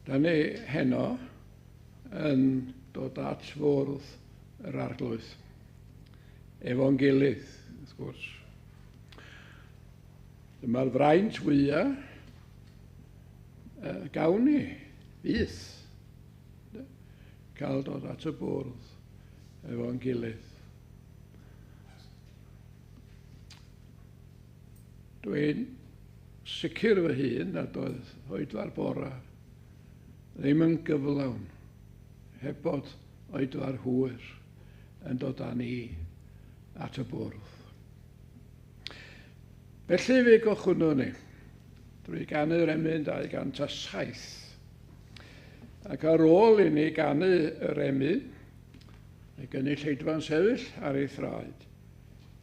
Da ni heno yn dod at fwrdd yr Arglwydd. Efo'n gilydd, wrth gwrs. Dyma'r fraint fwyaf gawn ni, fyth, cael dod at y bwrdd efo'n gilydd. Dwi'n sicr fy hun nad oedd oedfa'r bora ddim yn gyflawn heb bod oedfa'r hwyr yn dod â ni at y bwrdd. Felly fe gochwnnwn ni drwy ganu'r emyn 207. Ac ar ôl i ni ganu yr emyn, mae gynulleidfa'n sefyll ar ei thraed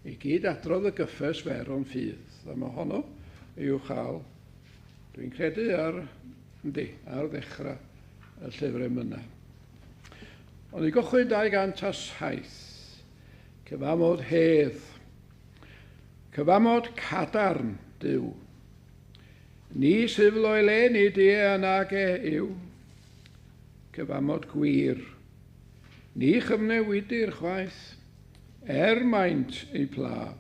i gyd adrodd y gyffes fer o'n ffydd. A mae honno i'w chael, dwi'n credu, ar, yndi, ar ddechrau y llyfr emynau. Ond i gychwyn 207, cyfamod hedd, cyfamod cadarn Duw. Ni syfl o'i le ni die a nag e yw, cyfamod gwir. Ni chyfnewidir chwaith, er maint ei pla,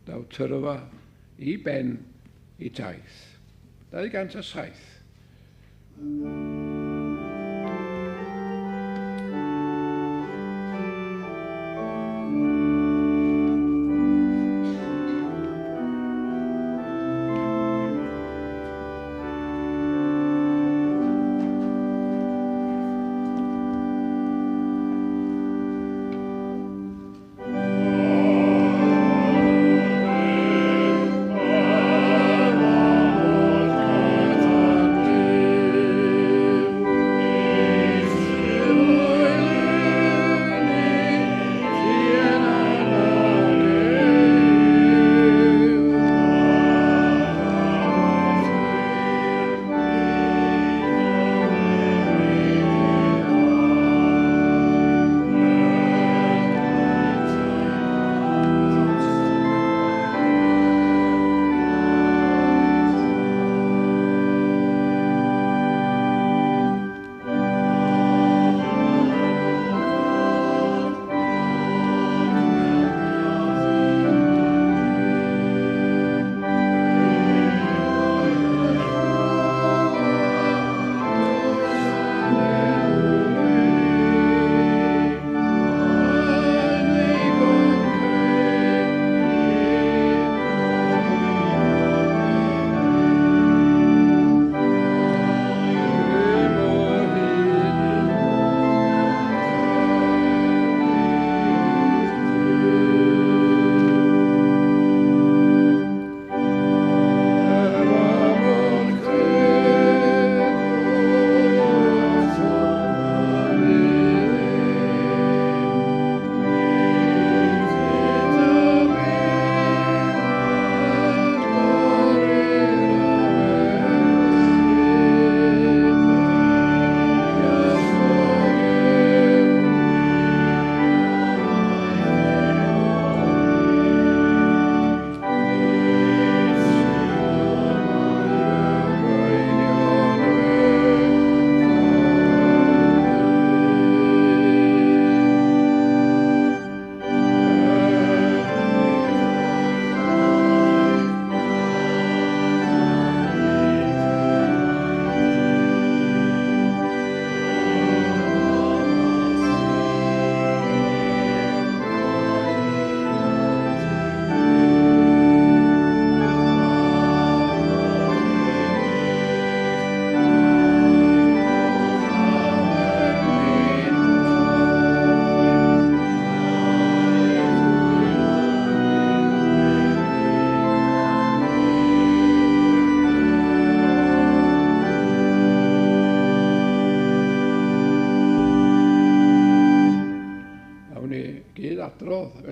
daw tyrfa i ben i taith. 207.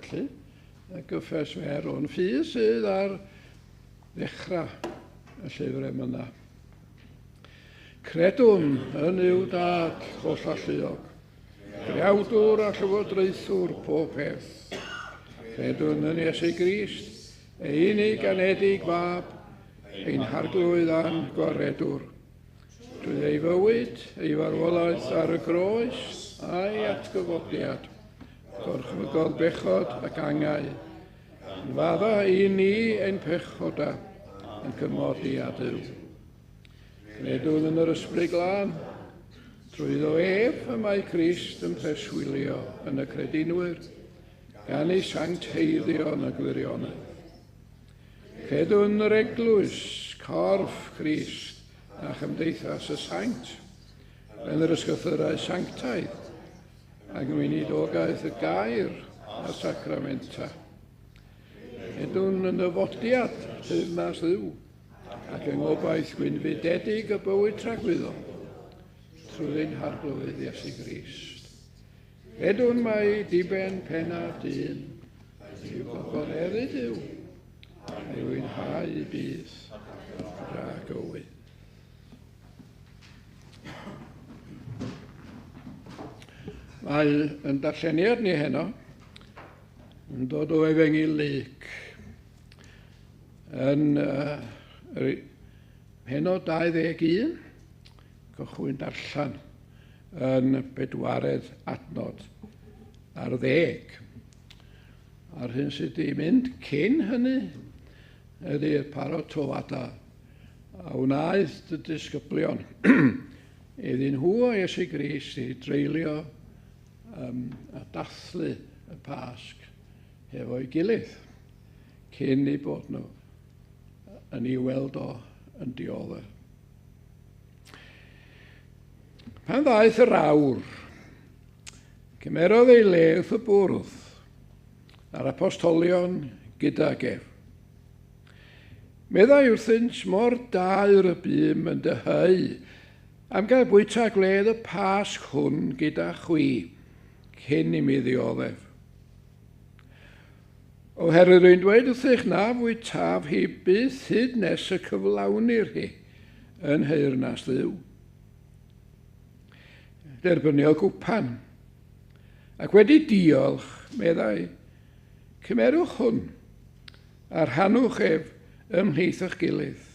Felly, y gyffes fer o'n ffydd sydd ar ddechrau y llyfr emynau. Credwn yn yw Dad hollalluog, Creawdwr a Llywodraethwr pob peth. Credwn yn Iesu Grist, ei unig anedig Fab, ein Harglwydd a'n Gwaredwr. Trwy ei fywyd, ei farwolaeth ar y groes a'i atgyfodiad, gorchfygodd bechod ac angau, yn fadda i ni ein pechoda yn cymodi â Duw. Credwn yn yr Ysbryd Glân, trwyddo ef y mae Crist yn preswylio yn y credinwyr, gan ei sancteiddio yn y gwirionedd. Credwn yr Eglwys, corff Crist a chymdeithas y saint, yn yr ysgrythurau sanctaidd, a ngweinidogaeth y gair a sacramenta. Credwn yn nyfodiad teyrnas Dduw, ac yng ngobaith gwynfydedig y bywyd tragwyddol, trwy ein Harglwydd Iesu Grist. Credwn mai diben pennaf dyn yw gogoneddu Duw a'i fwynhau byth dragywydd. Mae yn darlleniad ni heno yn dod o Efengyl Luc yn pennod 21, cychwyn darllen yn bedwaredd adnod ar ddeg. A'r hyn sydd wedi mynd cyn hynny ydy'r paratoadau a wnaeth y disgyblion iddyn nhw o Iesu Grist i dreulio a dathlu y Pasg hefo'i gilydd cyn eu bod nhw yn ei weld o yn dioddef. Pan ddaeth yr awr, cymerodd ei le wrth y bwrdd, a'r apostolion gydag ef. Meddai wrthynt, mor daer y bûm yn dyheu am gael bwyta gwledd y Pasg hwn gyda chwi, cyn i mi ddioddef. Oherwydd rwy'n dweud wrthych na fwytaf hi byth hyd nes y cyflawnir hi yn nheyrnas Dduw. Derbyniodd gwpan, ac wedi diolch, meddai, cymerwch hwn, a rhannwch ef ymhlith eich gilydd.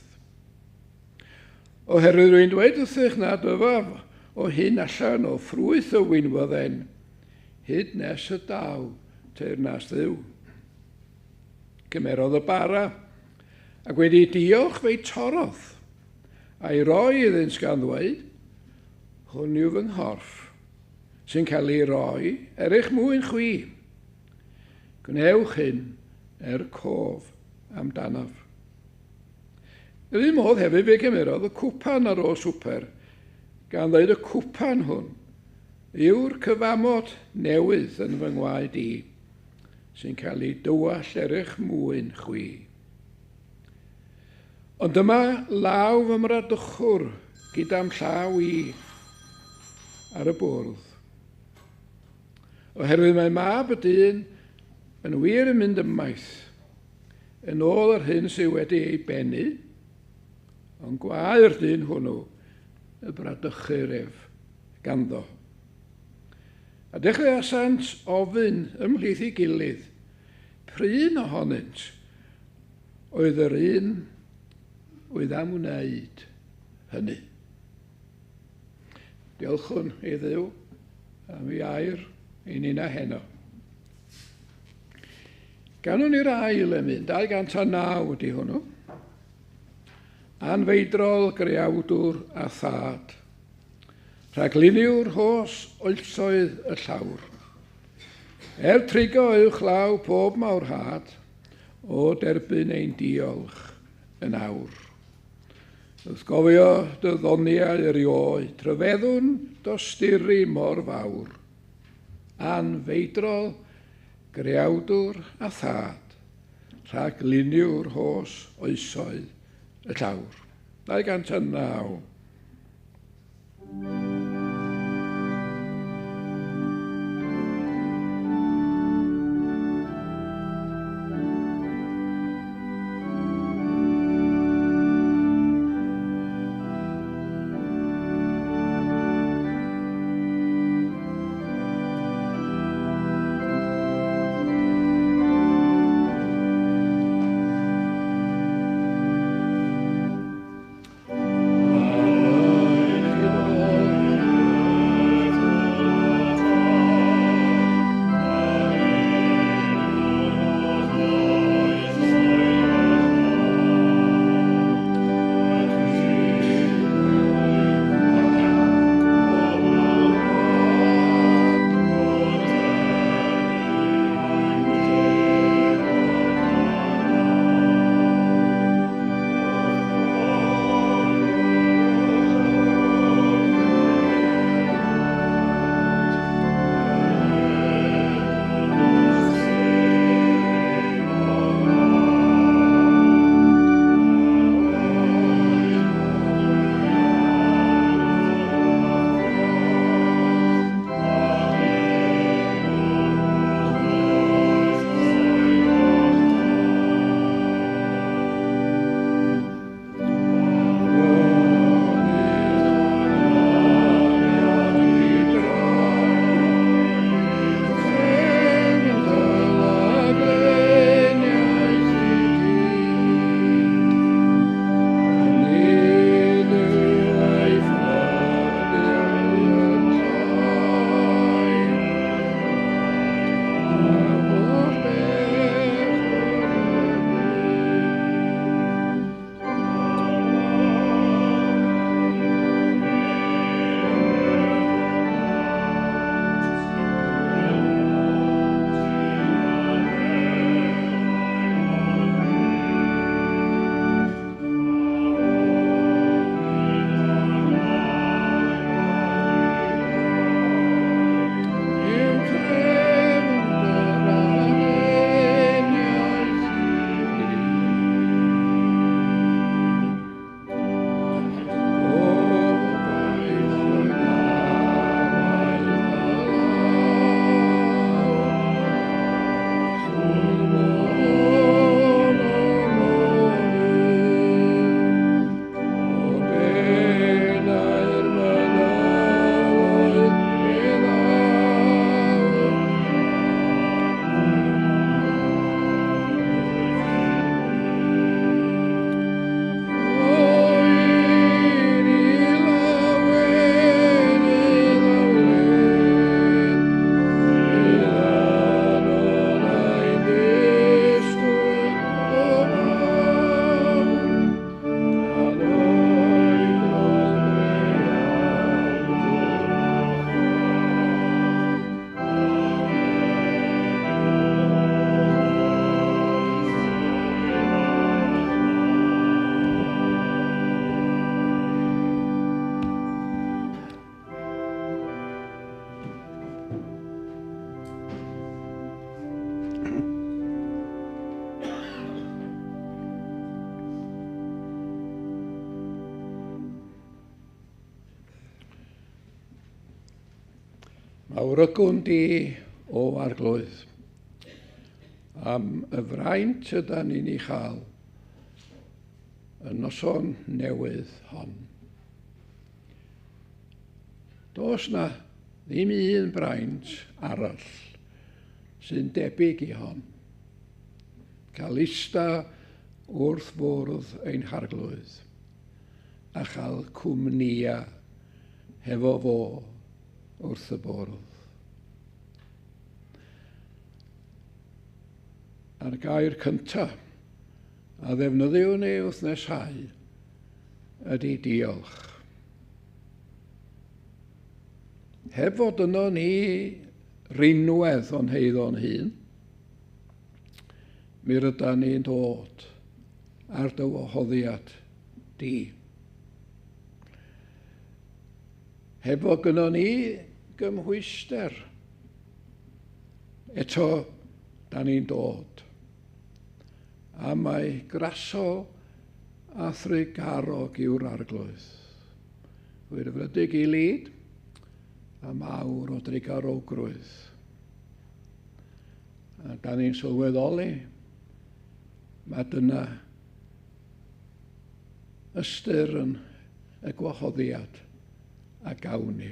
Oherwydd rwy'n dweud wrthych nad yfaf o hyn allan o ffrwyth y winwydden, hyd nes y daw teyrnas Dduw. Cymerodd y bara, ac wedi diolch fe'i torrodd, a'i roi iddynt gan ddweud, hwn yw fy nghorff, sy'n cael ei roi er eich mwyn chwi. Gwnewch hyn er cof amdanaf. Yr un modd hefyd fe gymerodd y cwpan ar ôl swper, gan ddweud y cwpan hwn yw'r cyfamod newydd yn fy ngwaed i, sy'n cael ei dywallt er eich mwyn chwi. Ond dyma law fy mradychwr gyda'm llaw i ar y bwrdd. Oherwydd mae mab y dyn yn wir yn mynd ymaith, yn ôl yr hyn sydd wedi ei bennu, ond gwae'r dyn hwnnw y bradychir ef ganddo. A dechreuasant ofyn ymhlith ei gilydd, prun ohonynt oedd yr un oedd am wneud hynny. Diolchwn i Dduw am ei air i nina heno. Ganwn ni'r ail emyn, 209 ydy hwnnw. Anfeidrol greawdwr a thad. Rhagluniwr holl oesoedd y llawr. Er trigo uwchlaw pob mawr had, o derbyn ein diolch yn awr. Wrth gofio dy ddoniau erioed, tryfeddwn dosturi mor fawr. Anfeidrol, greawdwr a thad, rhagluniwr holl oesoedd y llawr. 209. Mawrygwn di, o Arglwydd, am y fraint ydan ni'n ei chael y noson newydd hon. Does na ddim un braint arall sy'n debyg i hon. Cael ista wrth fwrdd ein Harglwydd a chael cwmnïa hefo fo wrth y bwrdd. A'r gair cyntaf a ddefnyddiwn ni wrth neshau ydy diolch. Heb fod yno ni rinwedd o'n heiddo'n hun, mi rydan ni'n dod ar dy wahoddiad di. Heb fod gynnon ni gymhwyster, eto da ni'n dod. A mae grasol a thrugarog yw'r Arglwydd. Hwyrfrydig i lid a mawr o drugarogrwydd. A da ni'n sylweddoli, mae dyna ystyr yn y gwahoddiad a gawn ni.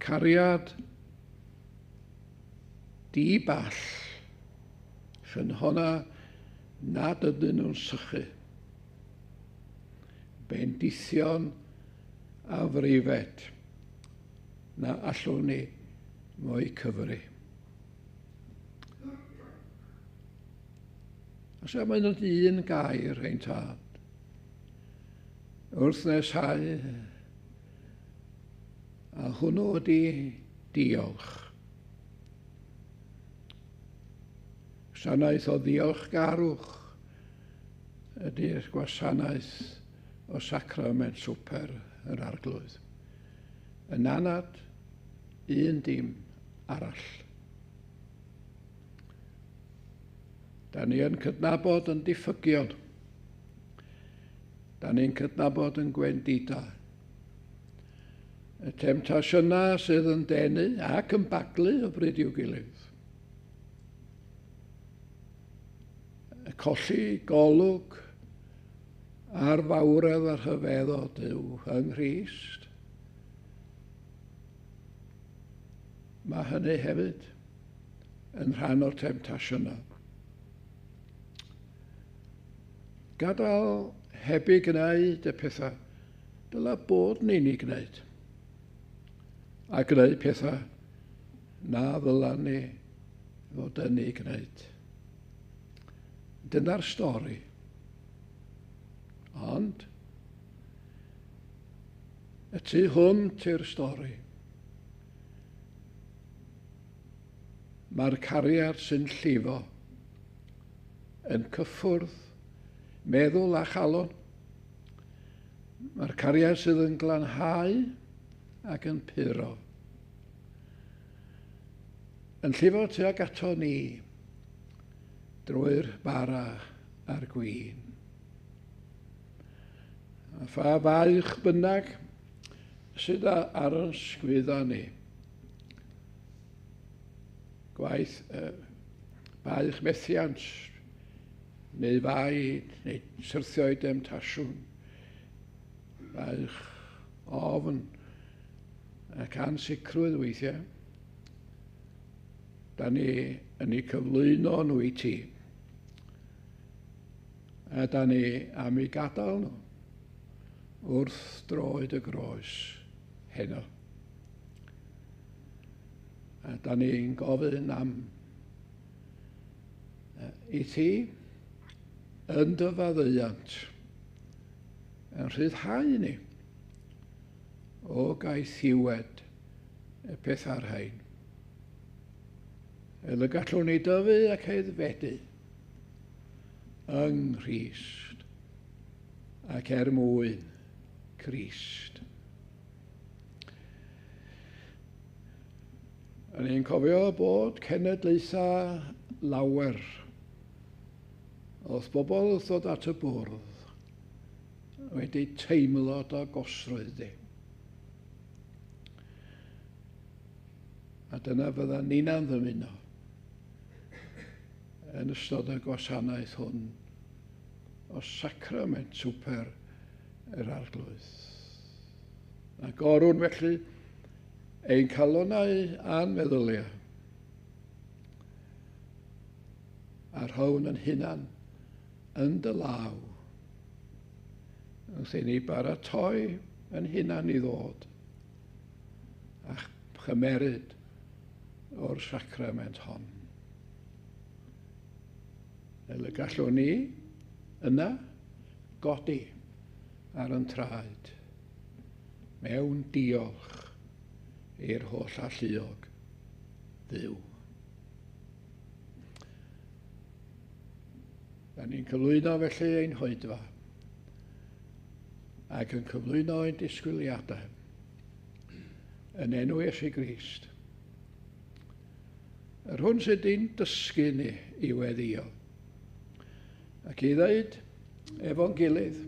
Cariad di-ball, ffynhonna nad ydyn nhw'n sychu. Bendithion a frifed na allwn ni mo'u cyfri. Os am ond un gair ein tad, wrth neshau, a hwnnw ydy diolch. Gwasanaeth o ddiolchgarwch ydy'r gwasanaeth o sacrament swper yr Arglwydd. Yn anad un dim arall. Da ni yn cydnabod yn diffygion. Da ni'n cydnabod yn gwendidau. Y temtasiynau sydd yn denu ac yn baglu o bryd i'w gilydd. Y colli golwg ar fawredd a rhyfeddod Duw yng Nghrist. Mae hynny hefyd yn rhan o'r temtasiynau. Gadael heb ei gwneud y pethau dyla bod ni'n ei gwneud. A gwneud pethau na ddyla ni fod yn ei gwneud. Dyna'r stori. Ond, y tu hwnt i'r stori, mae'r cariad sy'n llifo yn cyffwrdd meddwl a chalon. Mae'r cariad sydd yn glanhau ac yn puro. Yn llifo tuag ato ni drwy'r bara a'r gwin. A pha faich bynnag sydd ar yn sgwydda ni. Gwaith baich methiant, neu fai, neu syrthio i demtasiwn, baich ofn ac ansicrwydd weithiau. Da ni yn eu cyflwyno nhw i ti. A da ni am eu gadael nhw wrth droed y groes heno. A da ni'n gofyn am i ti yn dy faddeuant yn rhyddhau ni o gaethiwed y pethau rhain. Fel y gallwn ni dyfu ac aeddfedu yng Nghrist ac er mwyn Crist. A ni'n cofio bod cenedlaethau lawer oedd bobl wrth ddod at y bwrdd wedi teimlo dagosrwydd di. A dyna fydda ni'na'n ddymuno yn ystod y gwasanaeth hwn o sacrament swper yr Arglwydd. Agorwn felly ein calonnau a'n meddyliau a rhown yn hunan yn dy law wrth i ni baratoi yn hunan i ddod a chymeryd o'r sacrament hon. Fel y gallwn ni yna godi ar yn traed mewn diolch i'r holl alluog Dduw. Da ni'n cyflwyno felly ein hoedfa ac yn cyflwyno ein disgwyliadau yn enw Iesu Grist. Yr hwn sydd di'n dysgu ni i weddio ac i ddeud efo'n gilydd.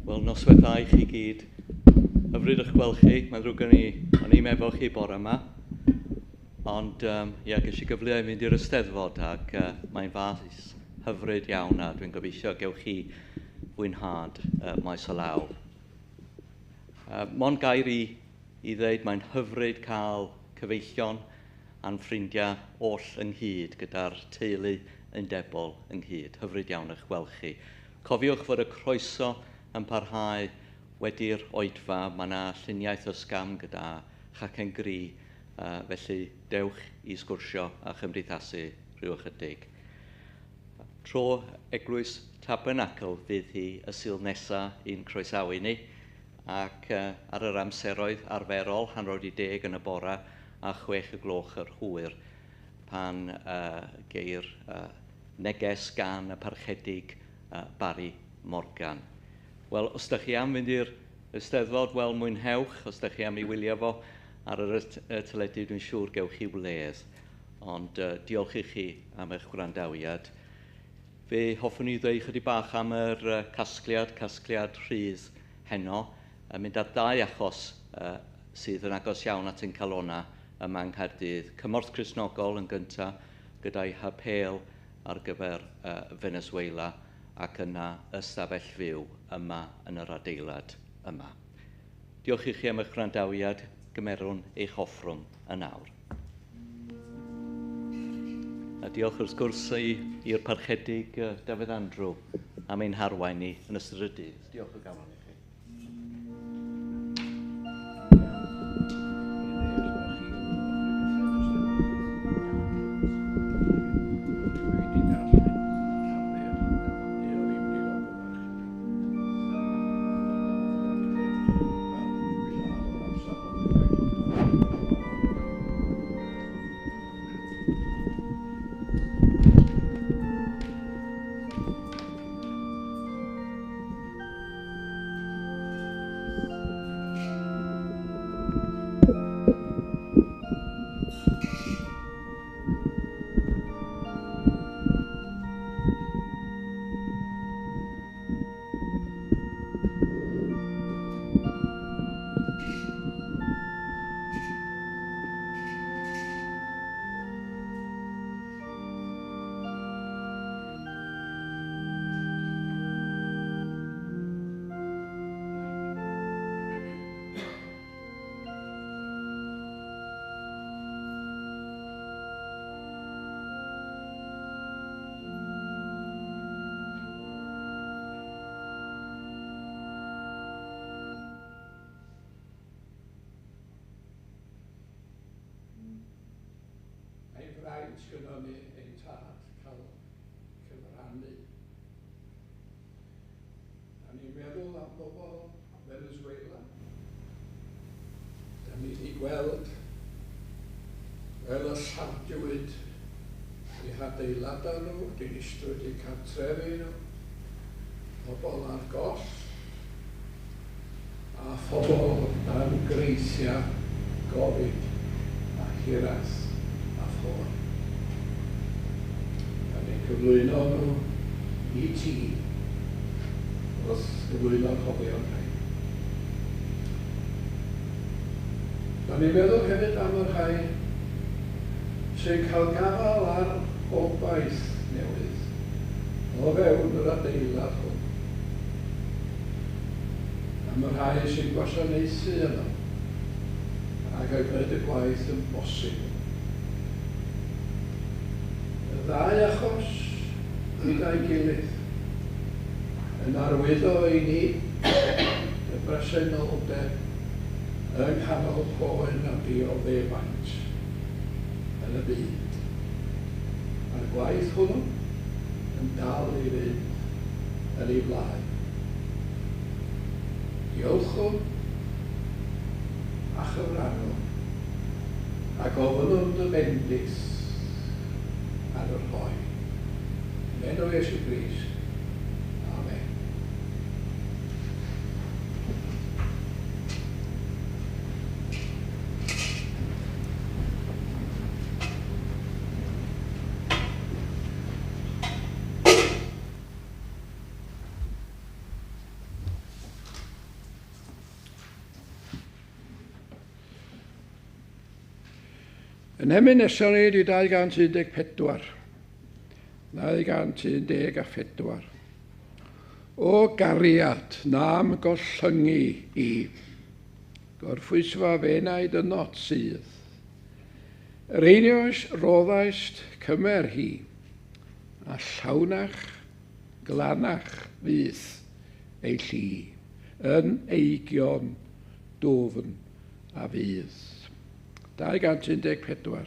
Wel, noswaith dda i chi gyd. Hyfryd eich gweld chi. Mae'n ddrwg gen i, o'n i'm efo chi bore yma. Ond ia, ges i gyfle i fynd i'r Eisteddfod ac mae'n faes hyfryd iawn a dwi'n gobeithio gewch chi fwynhad maes o law. Mond gair i ddeud mae'n hyfryd cael cyfeillion a'n ffrindiau oll ynghyd gyda'r teulu undebol ynghyd. Hyfryd iawn eich gweld chi. Cofiwch fod y croeso yn parhau wedi'r oedfa. Mae yna lluniaeth ysgafn gyda chacen gri, felly dewch i sgwrsio a chymdeithasu rhyw ychydig. Tro Eglwys Tabernacl fydd hi y Sul nesaf i'n croesawu ni, ac ar yr amseroedd arferol, 10:30 yn y bora a 6 o'r gloch yr hwyr, pan geir neges gan y parchedig Barry Morgan. Wel, os ydych chi am fynd i'r Eisteddfod, wel, mwynhewch. Os ydych chi am ei wylio fo ar y teledu, dwi'n siŵr gewch chi wledd. Ond diolch i chi am eich gwrandawiad. Fe hoffwn i ddweud chydig bach am yr casgliad rhydd heno. Mynd ar dau achos sydd yn agos iawn at ein calona yma yng Nghaerdydd. Cymorth Cristnogol yn gyntaf gyda'i hapêl ar gyfer Venezuela ac yna ystafell fyw yma yn yr adeilad yma. Diolch i chi am eich gwrandawiad. Gymerwn eich offrwm yn awr. A diolch wrth gwrs i'r parchedig Dafydd Andrew am ein harwain ni yn ystod y dydd. Diolch o galon i chi. Braint gyda ni ein tad cael cyfrannu. Da ni'n meddwl am bobl Venezuela. Da ni wedi gweld fel y llardiwyd eu hadeiladau nhw, dinistrwyd eu cartrefi nhw, pobl ar goll, a phobl dan greithiau gofid a hiraeth a phoen. Da ni'n cyflwyno nhw i ti wrth gyflwyno'r rhoddion rhain. Da ni'n meddwl hefyd am y rhai sy'n cael gafael ar obaith newydd o fewn yr adeilad hwn. Am y rhai sy'n gwasanaethu yno ac yn gwneud y gwaith yn bosib. Y ddau achos gyda'i gilydd yn arwyddo i ni y bresenoldeb yng nghanol poen a dioddefaint yn y byd. A'r gwaith hwnnw yn dal i fynd yn ei flaen. Diolchwn a chyfrannwn a gofynnwn dy bendith ar y rhoi. Yn enw Iesu Grist. Amen. Yn emyn nesaf ni di 214. 214. O gariad, na'm gollyngu i, gorffwysfa f'enaid ynot sydd. Yr einioes roddaist cymer hi, a llawnach, glanach fyth ei lli, yn eigion dwfn a fydd. 214.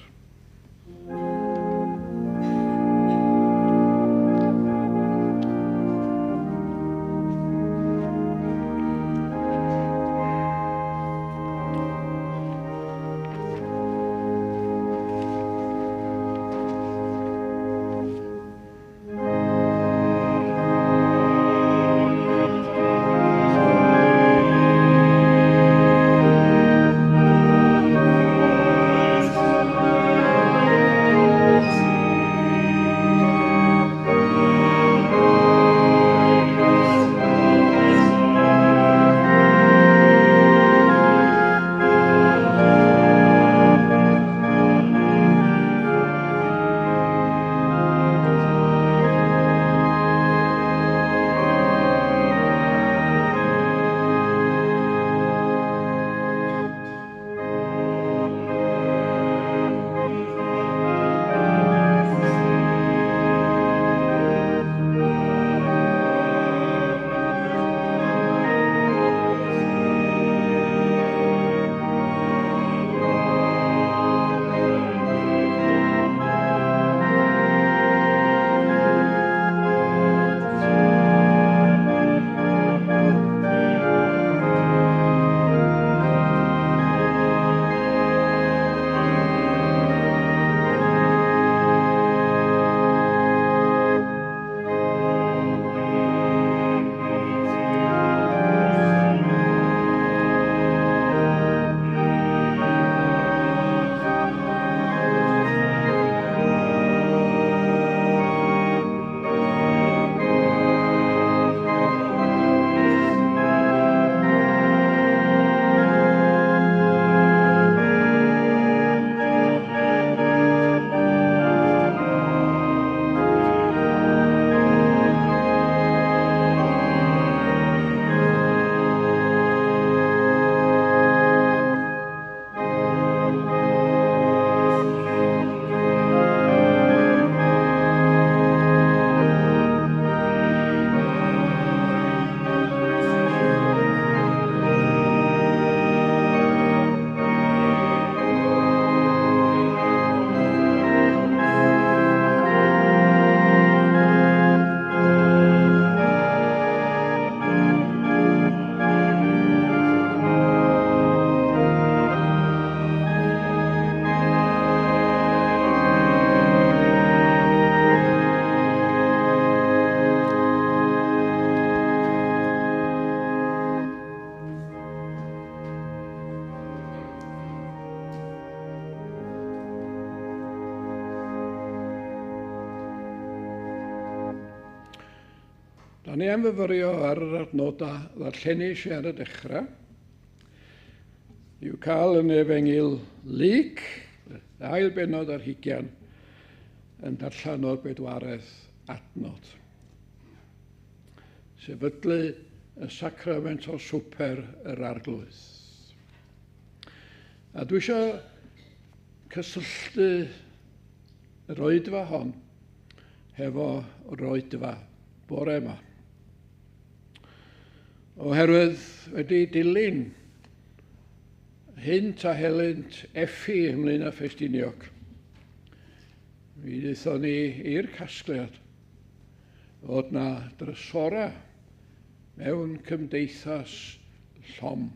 Da ni am fyfyrio ar yr adnodau ddarllenis i ar y dechrau. I'w cael yn Efengyl Luc, ail bennod ar hugian, yn darllen o'r bedwaredd adnod. Sefydlu y sacrament o swper yr Arglwydd. A dwi eisiau cysylltu yr oedfa hon hefo yr oedfa bore yma. Oherwydd wedi dilyn hynt a helynt Effi ymlaen â Ffestiniog, mi ddaethon ni i'r casgliad fod na drysora mewn cymdeithas llom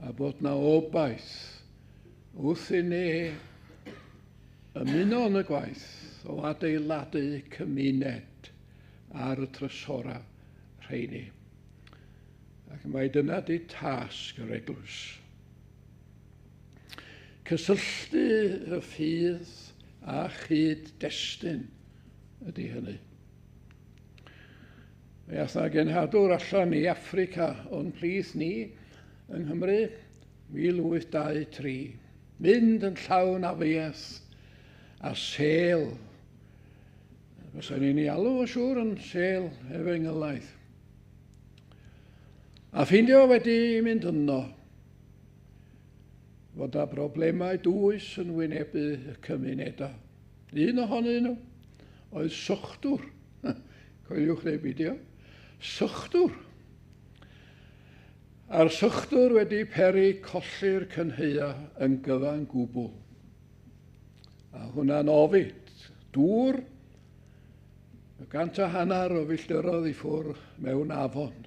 a bod na obaith wrth i ni ymuno yn y gwaith o adeiladu cymuned ar y trysora rheini. Ac mai dyna di tasg yr eglwys. Cysylltu y ffydd a chyd-destun ydy hynny. Mi ath na genhadwr allan i Affrica o'n plith ni yng Nghymru 1823. Mynd yn llawn afiaeth a sêl. Fysa ni'n ei alw o siŵr yn sêl efengylaidd. A ffeindio wedi mynd yno fod â broblemau dwys yn wynebu y cymunedau. Un ohonyn nhw oedd sychdwr. Coeliwch neu beidio. Sychdwr. A'r sychdwr wedi peri colli'r cynhaea yn gyfan gwbl. A hwnna'n ofid. Dŵr, y 150 o filltiroedd i ffwrdd mewn afon.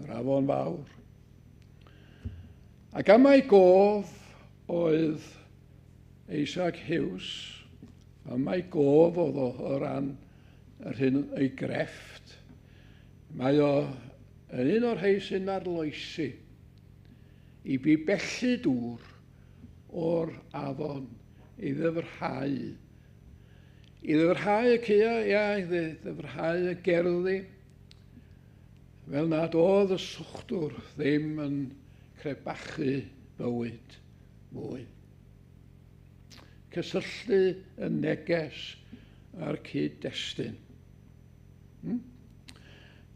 Yr afon fawr. Ac am mai gof oedd Isaac Hughes, am mai gof oedd o o ran yr hyn ei grefft, mae o yn un o'r rhai sy'n arloesi i bibellu dŵr o'r afon i ddyfrhau. I ddyfrhau y caeau, ia, i ddyfrhau y gerddi, fel nad oedd y swchdwr ddim yn crebachu bywyd mwy. Cysylltu y neges a'r cyd-destun.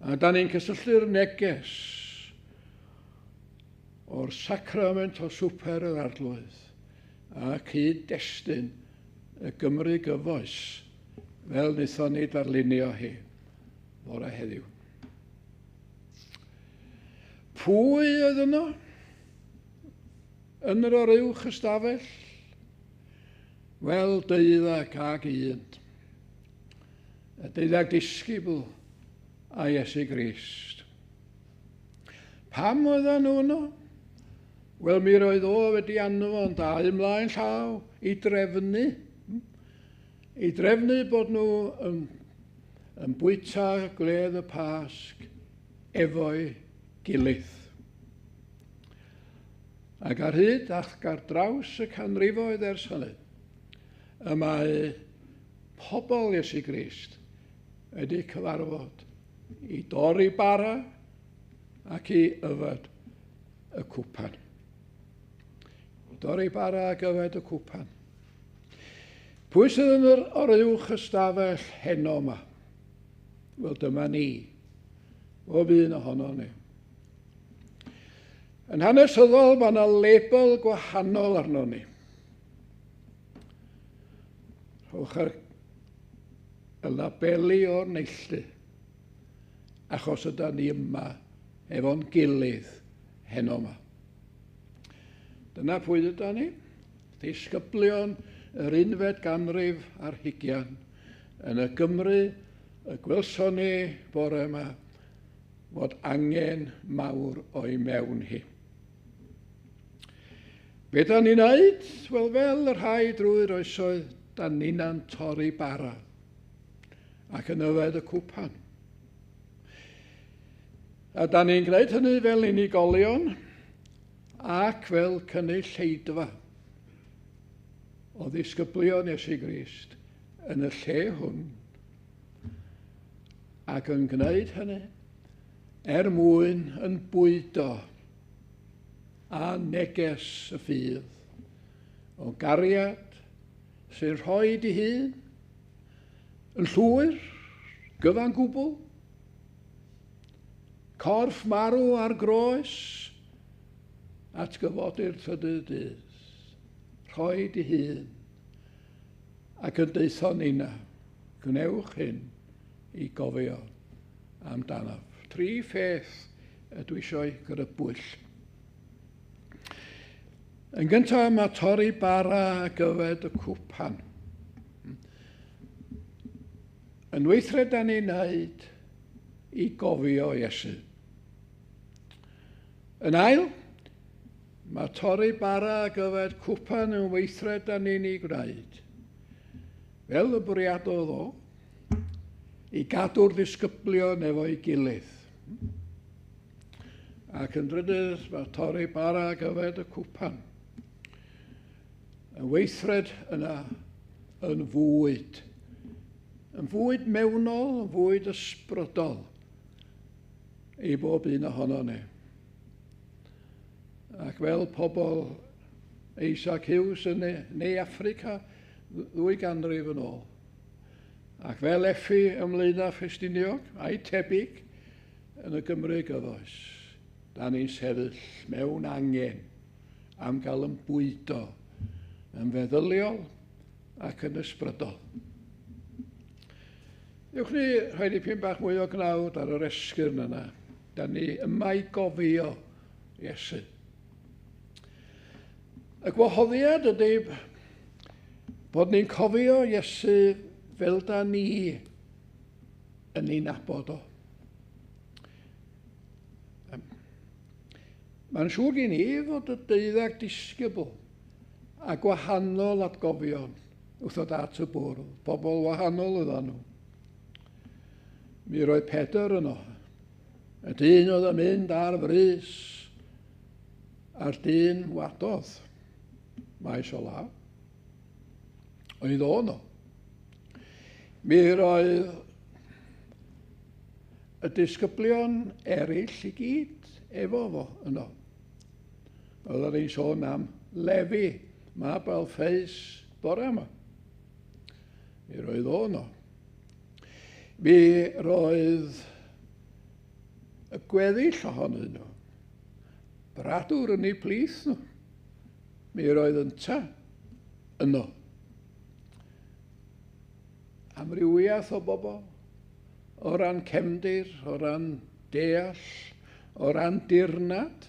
A da ni'n cysylltu'r neges o'r sacrament o swper yr Arglwydd a cyd-destun y Gymru gyfoes fel wnaethon ni darlunio hi fore heddiw. Pwy oedd yno? Yn yr oruwch ystafell? Wel, 21. Y 12 disgybl a Iesu Grist. Pam oedden nhw yno? Wel, mi roedd o wedi anfon dau ymlaen llaw i drefnu. I drefnu bod nhw yn, yn bwyta gwledd y Pasg efo'i gilydd. Ac ar hyd ac ar draws y canrifoedd ers hynny, y mae pobl Iesu Grist wedi cyfarfod i dorri bara ac i yfed y cwpan. I dorri bara ac yfed y cwpan. Pwy sydd yn yr oruwch ystafell heno yma? Wel, dyma ni. Bob un ohono ni. Yn hanesyddol, mae yna label gwahanol arno ni. Rhowch ar y labeli o'r neilltu, achos yda ni yma efo'n gilydd heno yma. Dyna pwy yda ni, disgyblion yr unfed ganrif ar hugian yn y Gymru y gwelson ni bore yma fod angen mawr o'i mewn hi. Be da ni'n neud? Wel, fel y rhai drwy'r oesoedd, da ni'n torri bara ac yn yfed y cwpan. A da ni'n gwneud hynny fel unigolion ac fel cynulleidfa o ddisgyblion Iesu Grist yn y lle hwn. Ac yn gwneud hynny er mwyn yn bwydo a neges y ffydd o gariad sy'n rhoi di hun yn llwyr, gyfan gwbl, corff marw ar groes, atgyfodi'r trydydd dydd, rhoi di hun, ac yn deutho nina, gwnewch hyn i gofio amdanaf. Tri pheth ydw eisiau grybwyll. Yn gyntaf, mae torri bara ac yfed y cwpan. Yn weithred da ni'n wneud i gofio Iesu. Yn ail, mae torri bara ac yfed cwpan yn weithred da ni'n ei gwneud. Fel y bwriadodd o, i gadw'r ddisgyblion efo'i gilydd. Ac yn drydydd, mae torri bara ac yfed y cwpan. Y weithred yna yn fwyd. Yn fwyd mewnol, yn fwyd ysbrydol i bob un ohono ni. Ac fel pobl Isaac Hughes yn Ne Affrica 2 ganrif yn ôl. Ac fel Effi ym Mlaenau Ffestiniog, a'i tebyg yn y Gymru gyfoes, da ni'n sefyll mewn angen am gael yn bwydo yn feddyliol ac yn ysbrydol. Ewch ni rhoi dipyn bach mwy o gnawd ar yr esgyrn yna. Da ni yma i gofio Iesu. Y gwahoddiad ydy bod ni'n cofio Iesu fel da ni yn ei nabod o. Mae'n siŵr gen i fod y 12 disgybl a gwahanol atgofion wrth ddod at y bwrdd. Pobl wahanol oedden nhw. Mi roedd Pedr yno. Y dyn oedd yn mynd ar frys a'r dyn wadodd maes o law. Oedd o yno. Mi roedd y disgyblion eraill i gyd efo fo yno. Oedden ni'n sôn am Lefi, mab Alffeus, bore yma. Mi roedd o yno. Mi roedd y gweddill ohonyn nhw. Bradwr yn eu plith nhw. Mi roedd ynta yno. Amrywiaeth o bobl, o ran cefndir, o ran deall, o ran dirnad.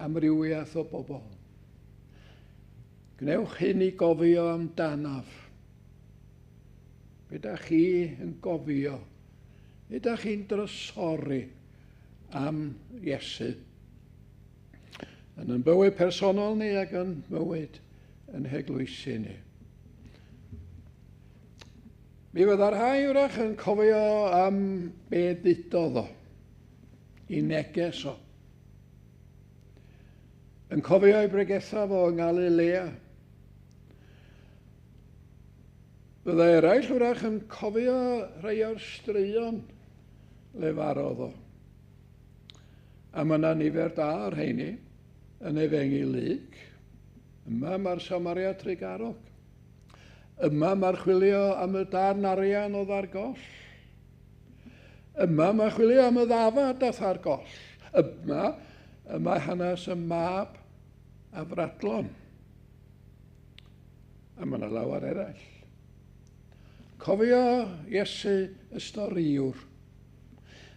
Amrywiaeth o bobl. Gwnewch hyn i gofio amdanaf. Be da chi yn gofio? Be da chi'n drysori am Iesu? Yn yn bywyd personol ni ac yn bywyd yn heglwysi ni. Mi fydda'r rhai wrach yn cofio am be ddudodd o, i neges o. Yn cofio ei bregetha fo yng Ngalilea. Fydda eraill wrach yn cofio rhai o'r straeon lefarodd o. A mae yna nifer da o'r rheini yn Efengyl Luc. Yma mae'r Samaria Trugarog. Yma mae'r chwilio am y darn arian oedd ar goll. Yma mae chwilio am y ddafad ath ar goll. Yma y mae hanes y mab a fradlon. A mae yna lawer eraill. Cofio Iesu y storïwr.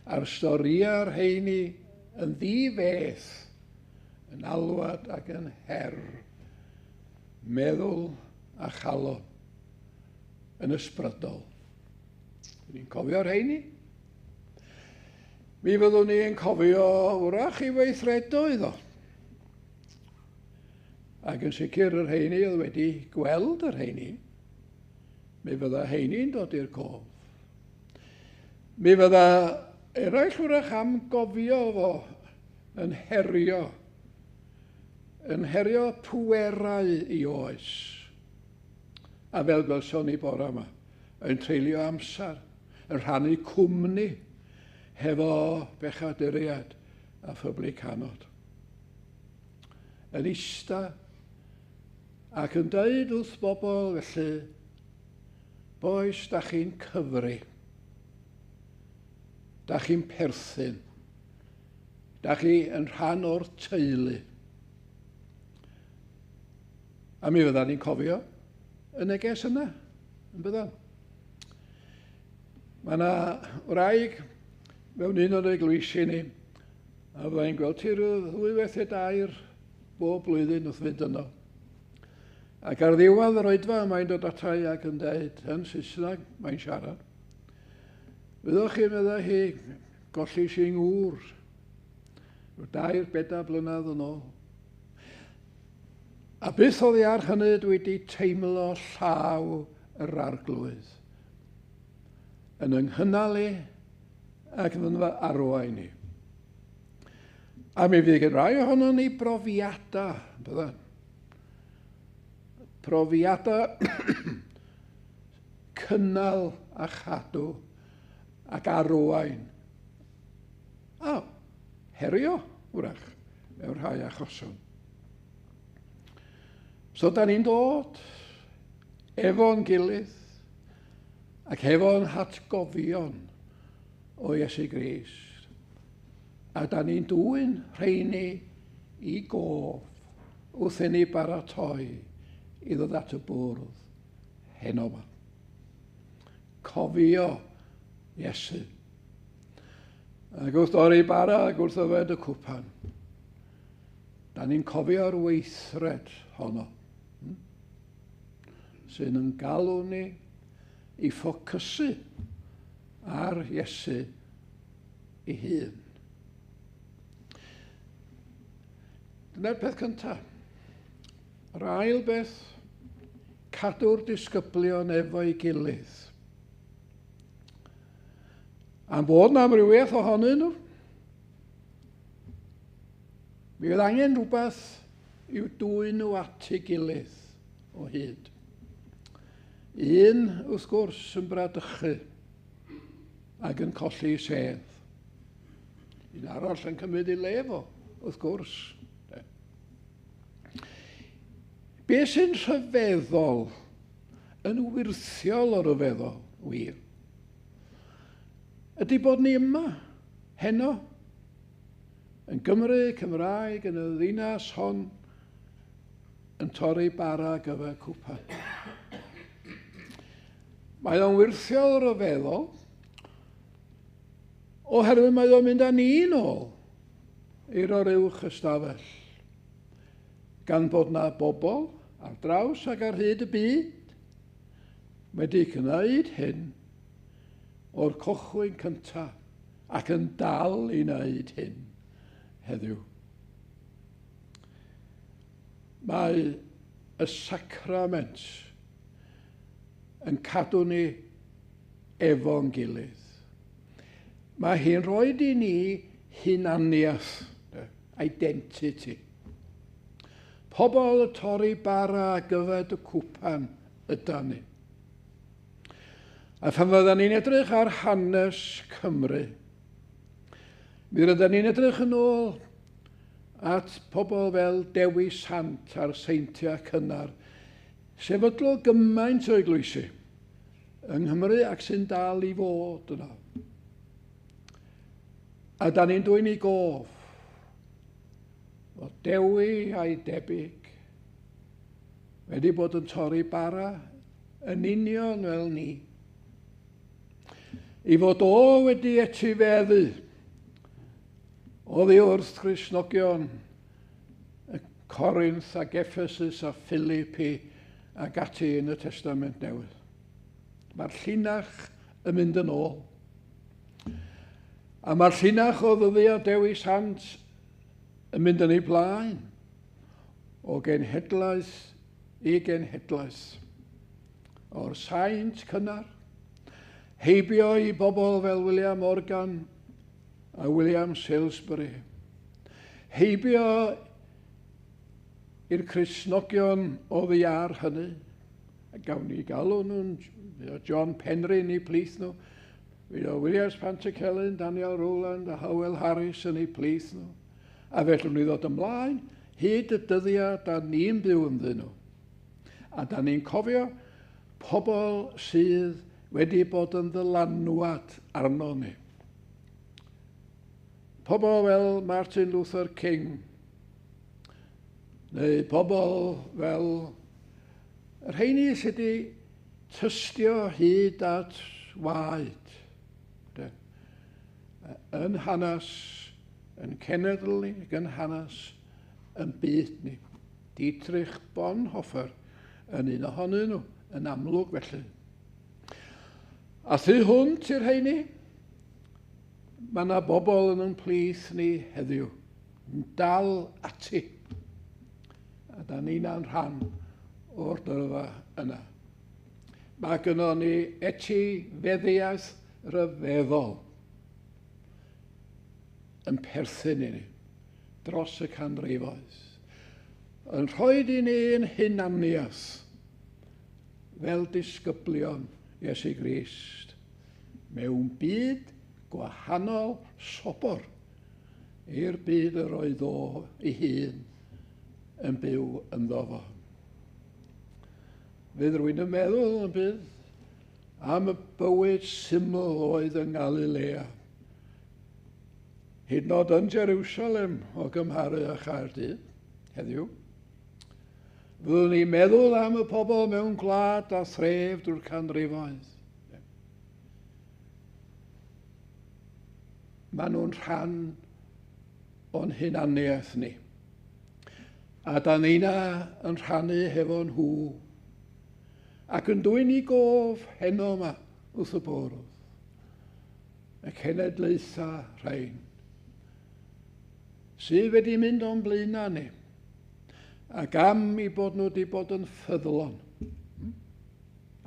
A'r storïau'r rheini yn ddi-feth, yn alwad ac yn her. Meddwl a chalon yn ysbrydol. Ni'n cofio'r rheini? Mi fyddwn ni'n cofio wrach i weithredoedd o. Ac yn sicr y rheini oedd wedi gweld y rheini, mi fydda heini'n dod i'r cof. Mi fydda eraill wrach am gofio fo yn herio, yn herio pwerau i oes. A fel gwelson ni bore yma, yn treulio amser, yn rhannu cwmni hefo bechaduriaid a phublycanod. Yn ista ac yn deud wrth bobl felly, bois, da chi'n cyfri, da chi'n perthyn, da chi yn rhan o'r teulu. A mi fyddan ni'n cofio y neges yna, yn byddan. Mae yna wraig mewn un o'r eglwysi ni, a fyddai'n gweld ti rhyw ddwy waith neu dair bob blwyddyn wrth fynd yno. Ac ar ddiwedd yr oedfa mae'n dod ata i ac yn dweud, yn Saesneg, mae'n siarad. Wyddoch chi, meddai hi, gollis i ngŵr rhyw dair, bedair blynedd yn ôl. A byth oddi ar hynny dwi wedi teimlo llaw yr arglwydd yn yng nghynnal i ac yn fy arwain i. A mi fydd gen rai ohonon ni brofiadau, byddan. Profiadau cynnal a chadw ac arwain. A herio, wrach, mewn rhai achosion. So da ni'n dod efo'n gilydd ac efo'n hatgofion o Iesu Grist. A da ni'n dwyn rheini i gof wrth i ni baratoi i ddod at y bwrdd heno yma. Cofio Iesu. Ac wrth dorri bara ac wrth yfed y cwpan, da ni'n cofio'r weithred honno, sy'n yn galw ni i ffocysu ar Iesu ei hun. Dyna'r peth cyntaf. Yr ail beth, cadw'r disgyblion efo'i gilydd. Am bod na amrywiaeth ohonyn nhw, mi oedd angen rhywbeth i'w dwyn nhw at ei gilydd o hyd. Un, wrth gwrs, yn bradychu ac yn colli sedd. Un arall yn cymryd ei le fo, wrth gwrs. Be sy'n rhyfeddol, yn wyrthiol o ryfeddol, wir, ydy bod ni yma, heno, yn Gymru, Cymraeg, yn y ddinas hon, yn torri bara gyfer cwpan. Mae o'n wyrthiol ryfeddol, oherwydd mae o'n mynd â ni nôl i'r oruwch ystafell, gan bod na bobl ar draws ac ar hyd y byd wedi gwneud hyn o'r cychwyn cyntaf ac yn dal i wneud hyn heddiw. Mae y sacrament yn cadw ni efo'n gilydd. Mae hi'n rhoi i ni hunaniaeth, identity. Pobl y torri bara ac yfed y cwpan ydan ni. A phan fyddan ni'n edrych ar hanes Cymru, mi rydyn ni'n edrych yn ôl at pobl fel Dewi Sant a'r seintiau cynnar, sefydlodd gymaint o eglwysi yng Nghymru ac sy'n dal i fod yno. A da ni'n dwyn i gof fod Dewi a'i debyg wedi bod yn torri bara yn union fel ni. I fod o wedi etifeddu oddi wrth Gristnogion y Corinth ac Ephesus a Philippi ac ati yn y Testament Newydd. Mae'r llinach yn mynd yn ôl. A mae'r llinach o ddyddiau Dewi Sant yn mynd yn ei blaen o genhedlaeth i genhedlaeth. O'r saint cynnar, heibio i bobl fel William Morgan a William Salesbury, heibio i'r Cristnogion oddi ar hynny, A gawn ni galw nhw'n John Penrhyn i plith nhw. Fydd o Williams Pantycelyn, Daniel Rowland a Howell Harris yn eu plith nhw. A fellwn ni ddod ymlaen hyd y dyddiau da ni'n byw ynddyn nhw. A da ni'n cofio pobl sydd wedi bod yn ddylanwad arno ni. Pobl fel Martin Luther King, neu pobl fel y rheini sydd wedi tystio hyd at waed yn hanes yn cenedl ni ac yn hanes yn byd ni. Dietrich Bonhoeffer yn un ohonyn nhw, yn amlwg felly. A thu hwnt i'r rheini, mae yna bobl yn yn plith ni heddiw, yn dal ati. A da ni'n rhan o'r dyrfa yna. Mae gynnon ni etifeddiaeth ryfeddol yn perthyn i ni dros y canrifoedd. Yn rhoi i ni yn hunaniaeth fel disgyblion Iesu Grist mewn byd gwahanol sobor i'r byd yr oedd o ei hun yn byw ynddo fo. Fydd rwy'n yn meddwl yn bydd am y bywyd syml oedd yng Ngalilea. Hyd yn oed yn Jerusalem o gymharu â Chaerdydd heddiw. Fyddwn ni'n meddwl am y pobl mewn gwlad a thref drwy'r canrifoedd. Maen nhw'n rhan o'n hunaniaeth ni. A da ni'na yn rhannu hefo nhw. Ac yn dwyn i gof heno yma wrth y bwrdd. Y cenedlaethau rhain. Sydd wedi mynd o'n blaenau ni. Ac am i bod nhw wedi bod yn ffyddlon.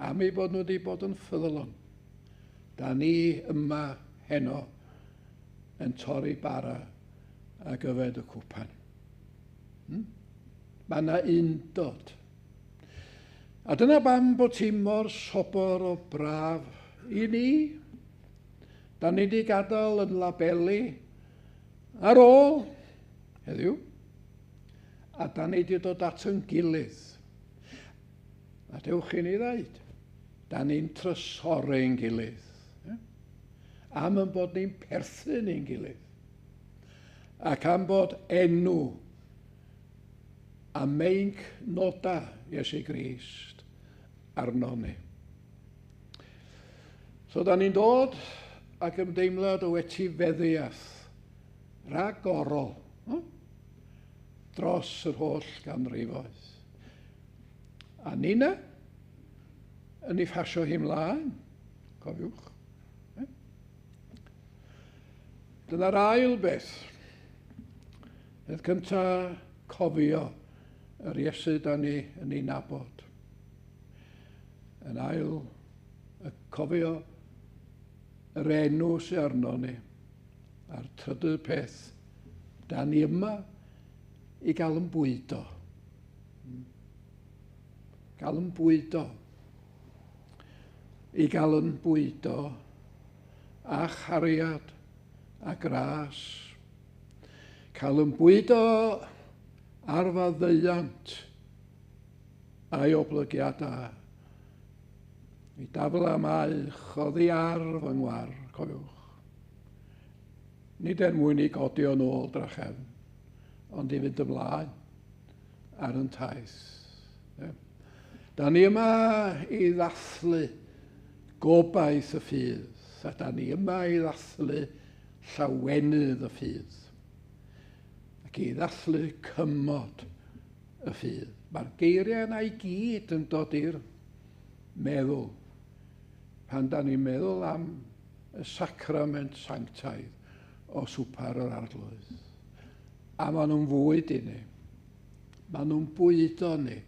Am i bod nhw wedi bod yn ffyddlon. Da ni yma heno yn torri bara ac yfed y cwpan. Mae yna undod. A dyna bam bod ti mor sobor o braf i ni. Da ni wedi gadael yn labeli ar ôl heddiw. A da ni wedi dod at yn gilydd. A dewch i ni ddeud, da ni'n trysori'n gilydd. Am yn bod ni'n perthyn i'n gilydd. Ac am bod enw a meinc noda Iesu Grist arno ni. So da ni'n dod ac ymdeimlad o etifeddiaeth ragorol dros yr holl ganrifoedd. A nina yn ei phasio hi mlaen, cofiwch. Dyna'r ail beth. Peth cyntaf, cofio yr Iesu da ni yn ei nabod. Yn ail, y cofio yr enw sydd arno ni. A'r trydydd peth, da ni yma i gael yn bwydo. Gael yn bwydo. I gael yn bwydo a chariad a gras. Cael yn bwydo ar faddeuant a'i oblygiadau. Mi dafla maich oddi ar fy ngwar, cofiwch. Nid er mwyn i godi o'n ôl drachefn, ond i fynd ymlaen ar yn taith. Da ni yma i ddathlu gobaith y ffydd, a da ni yma i ddathlu llawenydd y ffydd, ac i ddathlu cymod y ffydd. Mae'r geiriau yna i gyd yn dod i'r meddwl pan da ni'n meddwl am y sacrament sanctaidd o swpar yr Arglwydd. A maen nhw'n fwyd i ni. Maen nhw'n bwydo ni.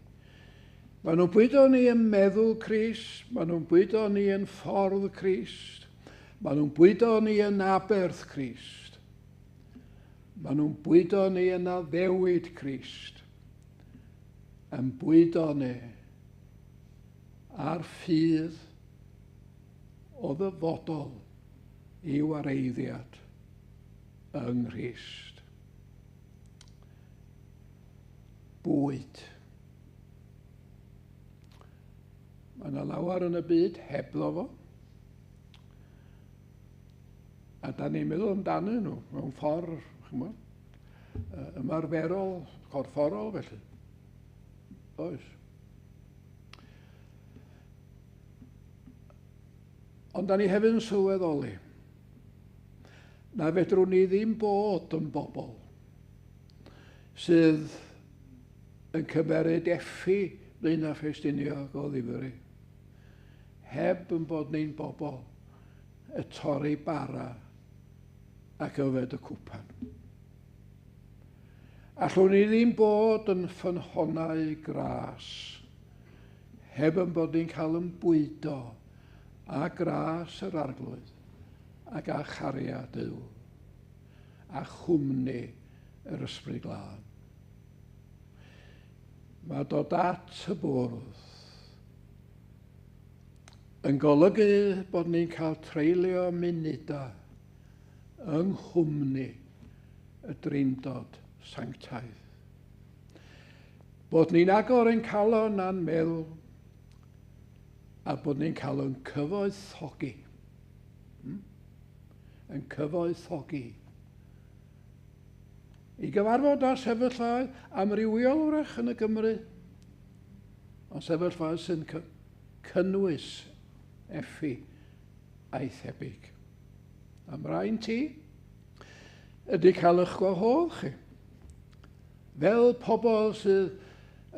Maen nhw'n bwydo ni yn meddwl Crist, maen nhw'n bwydo ni yn ffordd Crist, maen nhw'n bwydo ni yn aberth Crist, maen nhw'n bwydo ni yn addewid Crist, yn bwydo ni a'r ffydd o ddyfodol i wareiddiad yng Nghrist. Bwyd. Mae yna lawer yn y byd hebddo fo. A da ni'n meddwl amdanyn nhw mewn ffordd, chymod, ymarferol, corfforol felly. Oes. Ond da ni hefyd yn sylweddoli na fedrwn ni ddim bod yn bobl sydd yn cymeryd effi Blaenau Ffestiniog o ddifri, heb yn bod ni'n bobl y torri bara ac yfed y cwpan. Allwn ni ddim bod yn ffynhonnau gras heb yn bod ni'n cael yn bwydo a gras yr Arglwydd ac â chariad Duw a chwmni yr Ysbryd Glân. Mae dod at y bwrdd yn golygu bod ni'n cael treulio munudau yng nghwmni y Drindod Sanctaidd. Bod ni'n agor ein calon a'n meddwl a bod ni'n cael yn cyfoethogi. Yn cyfoethogi. I gyfarfod â sefyllfaoedd amrywiol wrach yn y Gymru, ond sefyllfaoedd sy'n cynnwys effi a'i thebyg. Am raen ti ydy cael eich gwahodd chi. Fel pobl sydd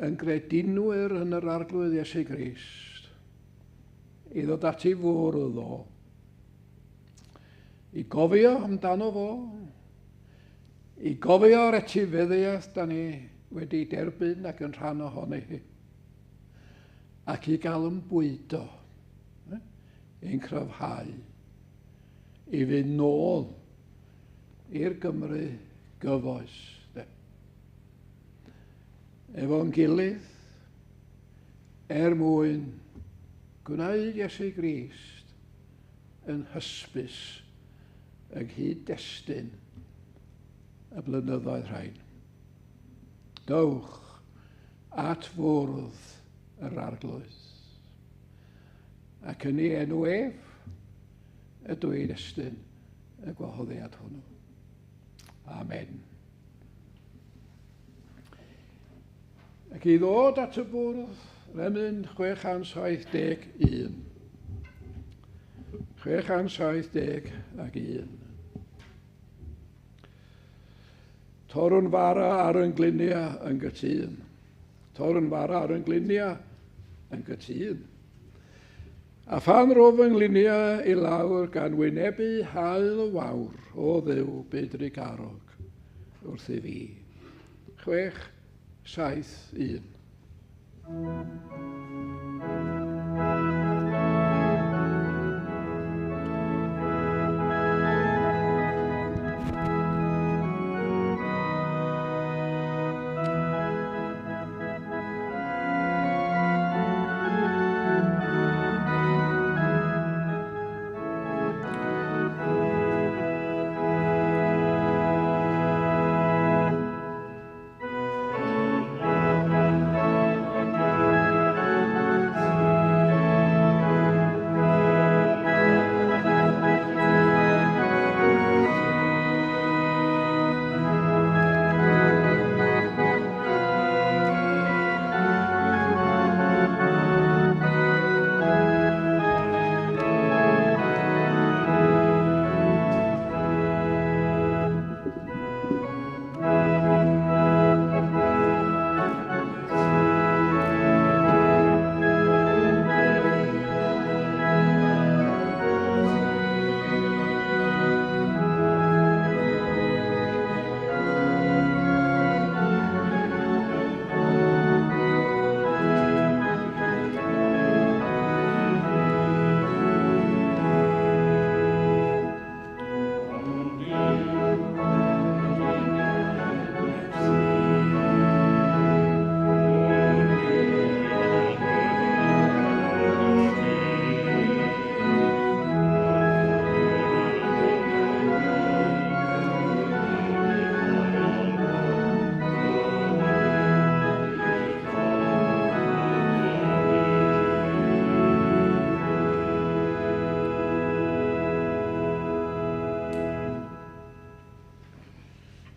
yn gredinwyr yn yr Arglwydd Iesu Grist, i ddod at ei fwrdd o, i gofio amdano fo, i gofio'r etifeddiaeth da ni wedi derbyn ac yn rhan ohoni hi, ac i gael yn bwydo, i'n cryfhau, i fynd nôl i'r Gymru gyfoes. Efo'n gilydd, er mwyn gwneud Iesu Grist yn hysbys yng nghyd-destun y blynyddoedd rhain. Dowch at fwrdd yr Arglwydd. Ac yn ei enw ef, ydw i'n estyn y gwahoddiad hwnnw. Amen. Ac i ddod at y bwrdd, remyn 671. 671. Torwn fara ar yn glinia yn gytûn. Torwn fara ar yn glinia yn gytûn. A phan rof yng nglinia i lawr gan wynebu haul y wawr o Dduw byd drugarog wrth i fi. 6, 7, 1.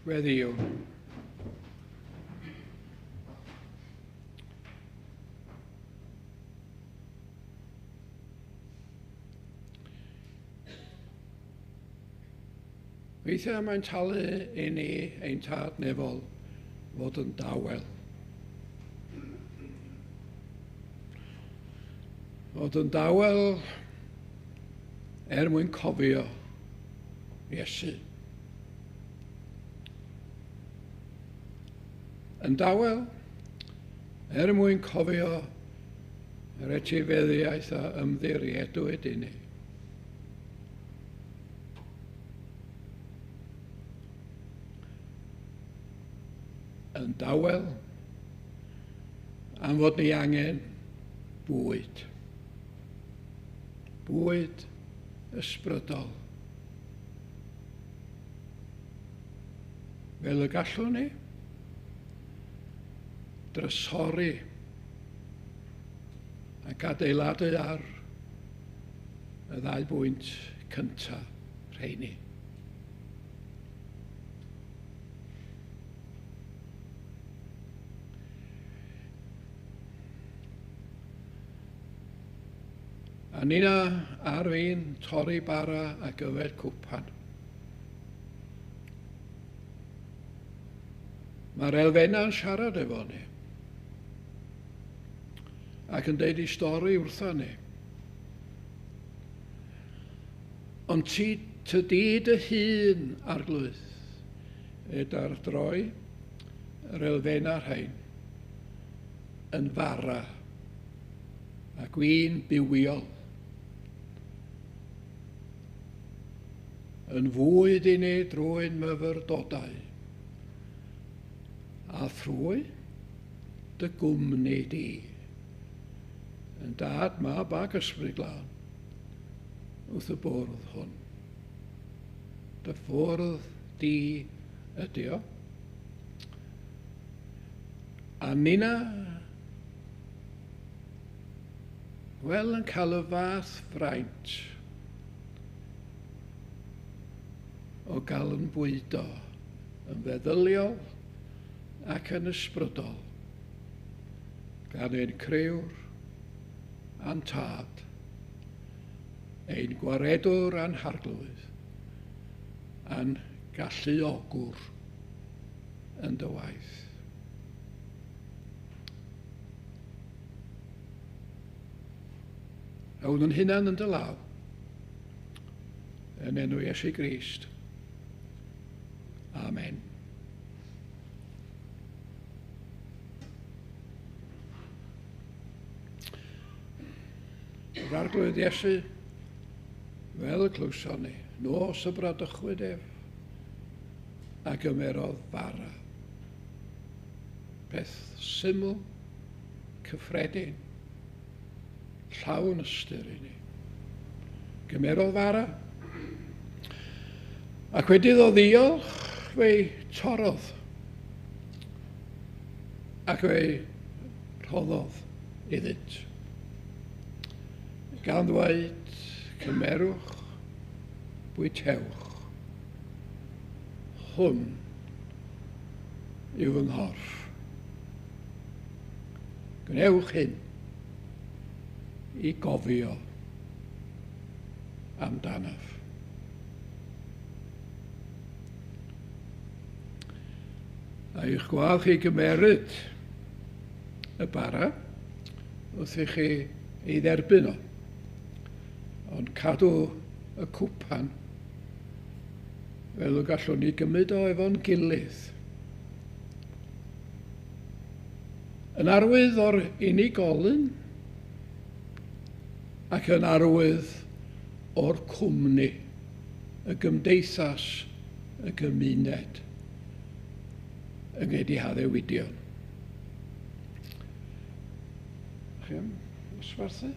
Gweddïwn. Weithiau mae'n talu i ni, ein Tad nefol, fod yn dawel. Fod yn dawel er mwyn cofio Iesu. Yn dawel er mwyn cofio yr etifeddiaeth a ymddiriedwyd i ni. Yn dawel am fod ni angen bwyd. Bwyd ysbrydol. Fel y gallwn ni drysori ac adeiladu ar y ddau bwynt cyntaf rheini. A nina ar fin torri bara ac yfed cwpan. Mae'r elfennau'n siarad efo ni ac yn deud ei stori wrtho ni. Ond ti tydi dy hun, Arglwydd, ed ar droi yr elfennau rhain yn fara a gwin bywiol, yn fwyd i ni drwy'n myfyrdodau a thrwy dy gwmni di, yn Dad, Mab ac Ysbryd Glân, wrth y bwrdd hwn. Dy fwrdd di ydy o. A nina, wel, yn cael y fath fraint o gael yn bwydo yn feddyliol ac yn ysbrydol gan ein crëwr a'n tad, ein gwaredwr a'n harglwydd, a'n galluogwr yn dy waith. Rhown yn hunan yn dy law, yn enw Iesu Grist. Amen. Yr Arglwydd Iesu, fel y clywson ni, nos y bradychwyd ef, a gymerodd fara. Peth syml, cyffredin, llawn ystyr i ni. Gymerodd fara, ac wedi iddo ddiolch, fe'i torrodd, ac fe'i rhoddodd iddynt. Gan ddweud, cymerwch, bwytewch, hwn yw fy nghorff. Gwnewch hyn i gofio amdanaf. A i'ch gwadd chi gymeryd y bara wrth i chi ei dderbyn o, ond cadw y cwpan fel y gallwn ni gymryd o efo'n gilydd. Yn arwydd o'r unigolyn ac yn arwydd o'r cwmni, y gymdeithas, y gymuned, yng nghae di haddewidion. Chi am ddosbarthu?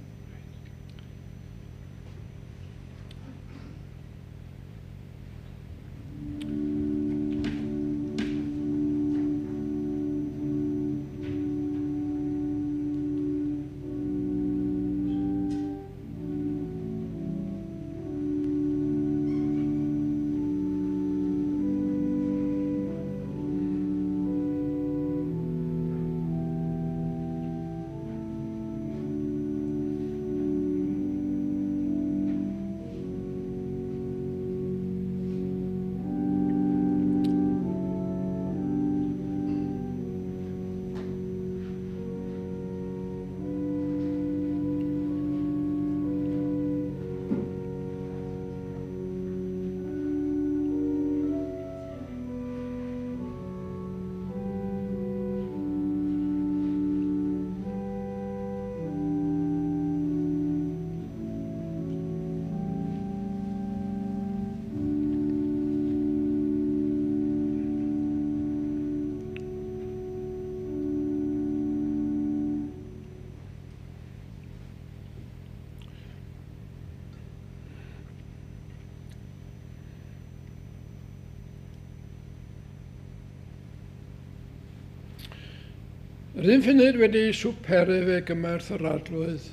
Yr un funud wedi swperu fe gymerth yr Arglwydd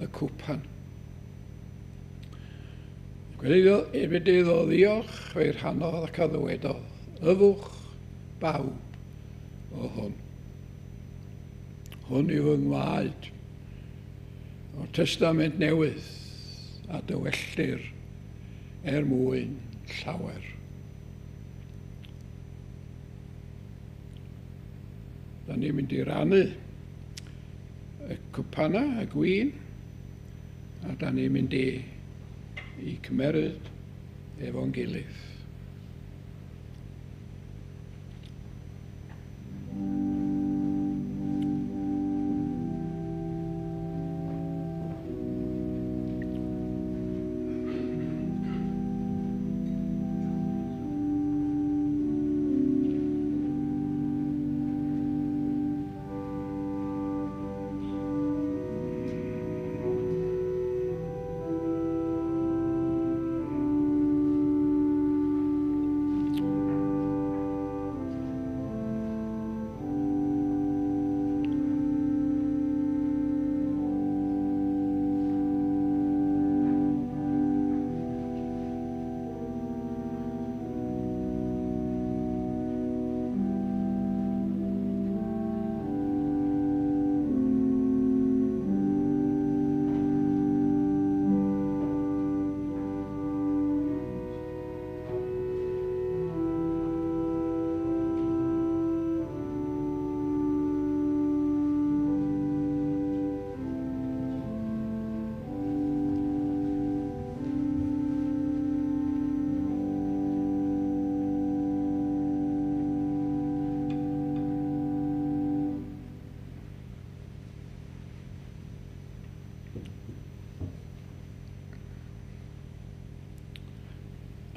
y cwpan. Wedi iddo ddiolch, fe'i rhannodd ac a ddywedodd, yfwch bawb o hwn. Hwn yw fy ngwaed o'r Testament Newydd a dywellir er mwyn llawer. Da ni'n mynd i rannu y cwpana, y gwin, a da ni'n mynd i cymeryd efo'n gilydd.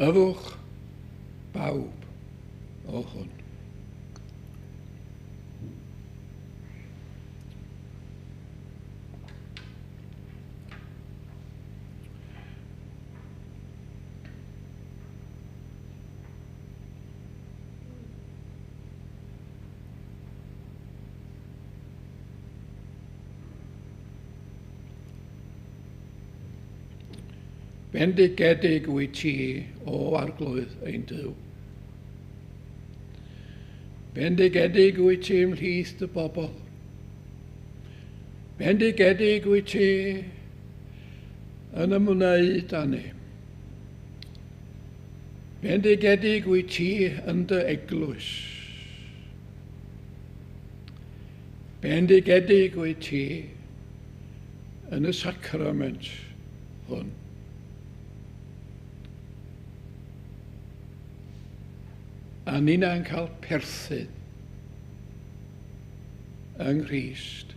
Yfwch bawb o hwn. Bendigedig wyt ti, o Arglwydd ein Duw. Bendigedig wyt ti ymhlith dy bobl. Bendigedig wyt ti yn ymwneud â ni. Bendigedig wyt ti yn dy eglwys. Bendigedig wyt ti yn y sacrament hwn. A ninnau'n cael perthyn yng Nghrist.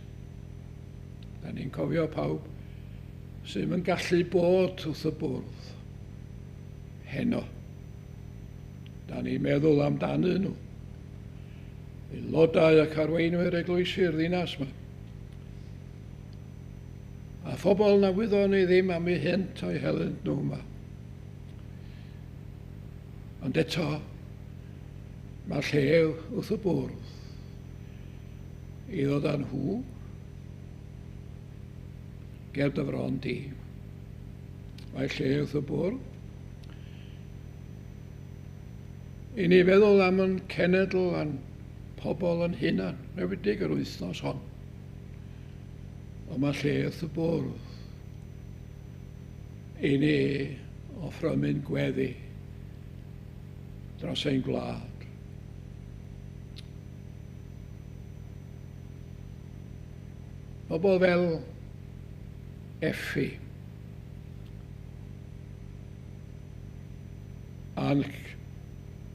Da ni'n cofio pawb sydd yn gallu bod wrth y bwrdd heno. Da ni'n meddwl amdanyn nhw. Aelodau ac arweinwyr eglwysi'r ddinas yma. A phobl na wyddon ni ddim am eu hynt o'u helynt nhw yma. Ond eto, mae lle wrth y bwrdd i ddod â nhw ger dy fron di. Mae lle wrth y bwrdd i ni feddwl am yn cenedl a'n pobl yn hunan, enwedig yr wythnos hon. Ond mae lle wrth y bwrdd i ni offrymu'n gweddi dros ein gwlad. Pobl fel Effie, a'n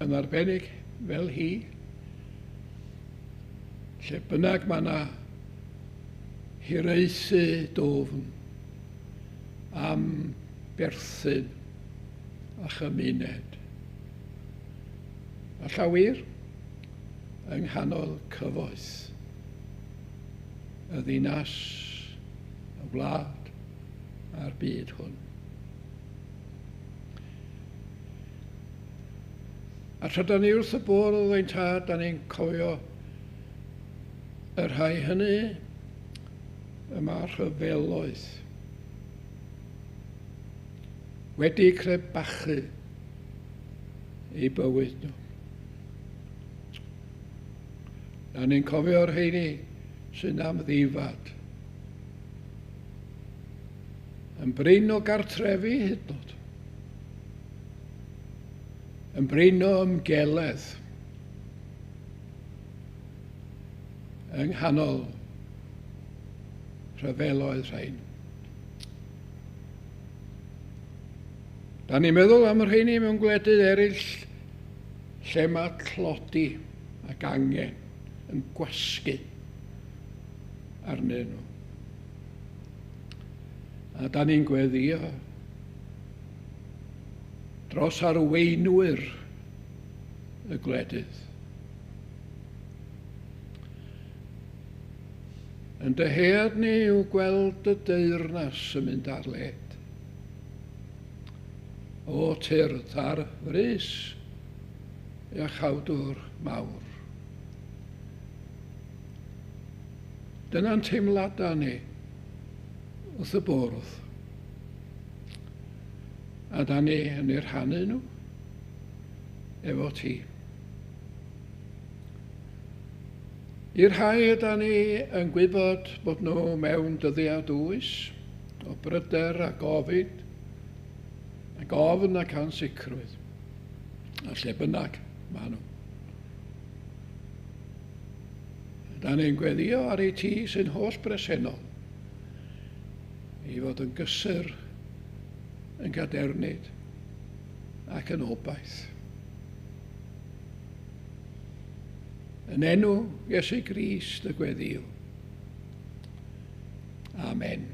yn arbennig fel hi, lle bynnag mae yna hiraethu dwfn am berthyn a chymuned. A llawer yng nghanol cyfoeth y ddinas, y wlad a'r byd hwn. A tra da ni wrth y bwrdd ein tad, da ni'n cofio y rhai hynny y mae rhyfeloedd wedi crebachu eu bywyd nhw. Da ni'n cofio'r rheini sy'n amddifad, yn brin o gartrefi hyd nod, yn brin o ymgeledd, yng nghanol rhyfeloedd rhain. Da ni'n meddwl am y rheini mewn gwledydd eraill lle mae tlodi ac angen yn gwasgu arnyn nhw. A da ni'n gweddio dros arweinwyr y gwledydd. Yn dyhead ni yw gweld y deyrnas yn mynd ar led. O tyrd ar frys, iachawdwr mawr. Dyna'n teimladau ni wrth y bwrdd. A da ni yn eu rhannu nhw efo ti. I'r rhai yda ni yn gwybod bod nhw mewn dyddiau dwys o bryder a gofid, ac ofn ac ansicrwydd, a lle bynnag maen nhw. Da ni'n gweddio ar ei ti sy'n holl bresennol i fod yn gysur, yn gadernid ac yn obaith. Yn enw Iesu Grist y gweddiw. Amen.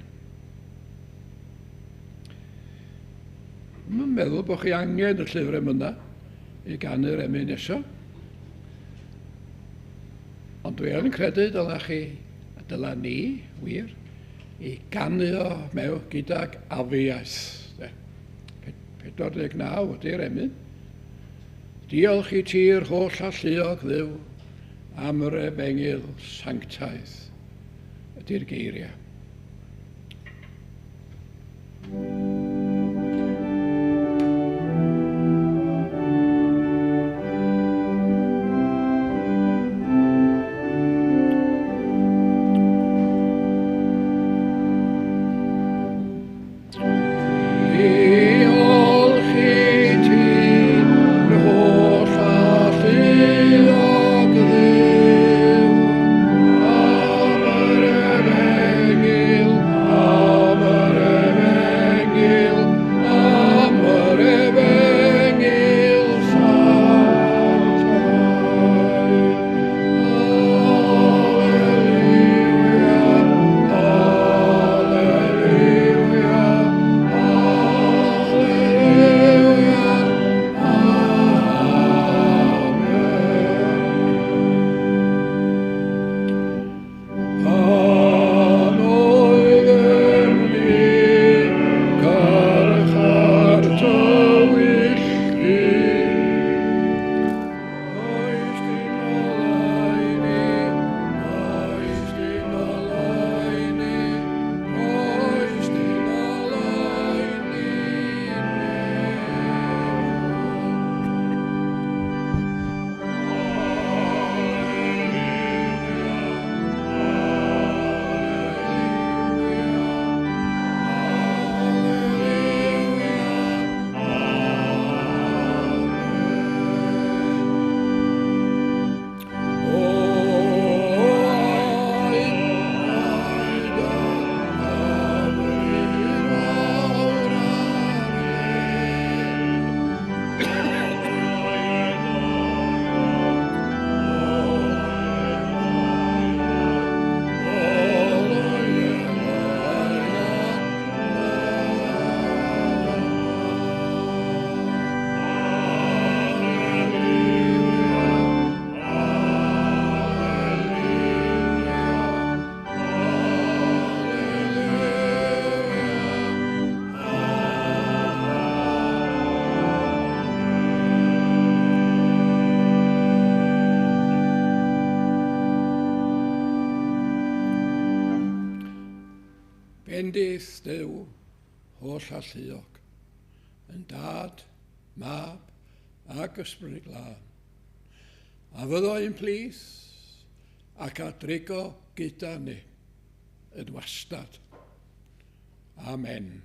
Mae'n meddwl bod chi angen y llyfr emynau i ganu'r emyn nesaf. Ond dwi yn credu dyla chi, a dyla ni, wir, i ganu o mewn gydag afiaeth. 49 ydy'r emyn. Diolch i ti yr holl alluog Dduw am yr efengyl sanctaidd ydy'r geiriau. Diolch i ti, yr holl alluog Dduw, am yr efengyl, am yr efengyl. bendith Duw holl alluog, yn Dad, Mab ac Ysbryd Glân. A fyddo ein plith ac a drigo gyda ni yn wastad. Amen.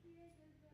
Ie.